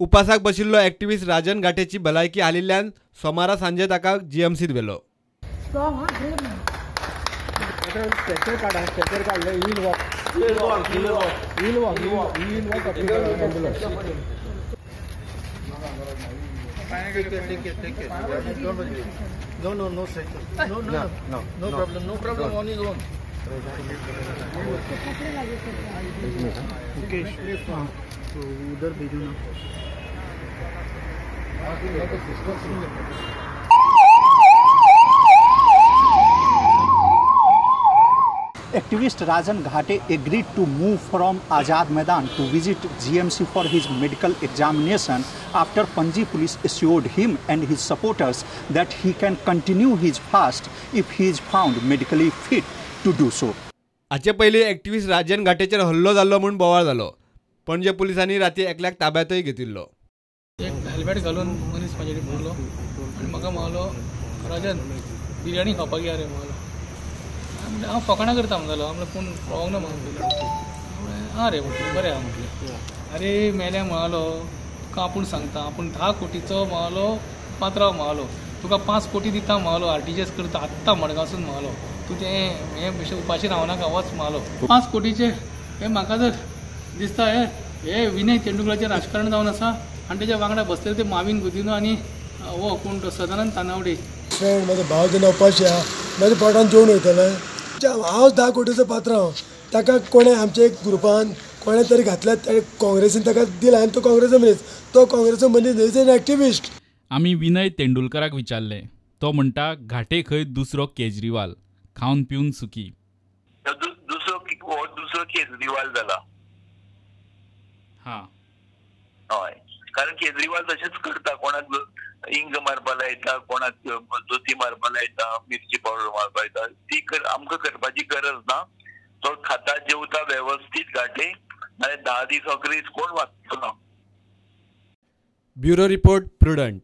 उपासाक बशिल्लो एक्टिविस्ट राजन घाटेची भलायकी हालिल्ल्यान सोमारा सांजे ताका जीएमसीत व्हेलो. No, no, no, no, no, no, no problem, no problem on his own. Mukesh, तो उधर भेजो ना. Activist Rajan Ghate agreed to move from Azad Maidan to visit GMC for his medical examination after Panji police assured him and his supporters that he can continue his fast if he is found medically fit to do so. हाचे पयलीं activist Rajan घाटेचेर हल्लो जाल्लो म्हूण बोवाळ जालो. पणजे पुलिसांनी राती एकल्याक ताब्यांतय घेतिल्लो. एक हेल्मेट घालून मनीस म्हाजे कडेन पळयलो आनी म्हाका म्हणलो, राजन बिर्याणी खावपाक या रे म्हणलो. हांव फकाणां करता म्हणटालो, हांव म्हणलें पूण पावोंक ना म्हाका. आं रे म्हटलें बरें आहा म्हटलें. अरे मेल्या म्हणालो तुका आपूण सांगता, आपूण 10 कोटीचो म्हणालो पात्रांव म्हणालो, तुका 5 कोटी दिता म्हणालो, आरटीजीएस करता आत्तां मडगांवसून म्हणालो, तूं तें हें बेश्टें उपाशी रावनाका वच म्हणालो. 5 कोटीचे हें म्हाका जर दिसता हे विनय तेंडुलकराचें राजकारण जावन आसा आनी तेज्या वांगडा बसलेले ते माविन गुदिनो आनी हो कोण तो सदानंद तानावडे. फ्रेंड म्हजो भाव जेन्ना उपाशी आहा म्हाज्या पोटान जेवण वयतलें. हांव 10 कोटीचो पात्रांव, ताका कोणें आमच्या एक ग्रुपान कोणें तरी घातल्या, काँग्रेसीन ताका दिला आनी तो काँग्रेसीचो मनीस, तो काँग्रेसीचो मनीस is an activist. आमी विनय तेंडुलकराक विचारलें, तो म्हणटा घाटे खंय दुसरो केजरीवाल, खावन पिवन सुखी. दुसरो केजरीवाल जाला. हां हय, कारण केजरीवाल तशेंच करता, कोणाक इंग मारपा लायता, कोणाक जोती मारपा लायता, मिरची पावडर मारपा लायता. ती आमकां करपाची गरज ना. तो खाता जेवता वेवस्थीत घाटे, नाल्यार 10 दीस अकरीस कोण वाचतो ना. Bureau report, Prudent.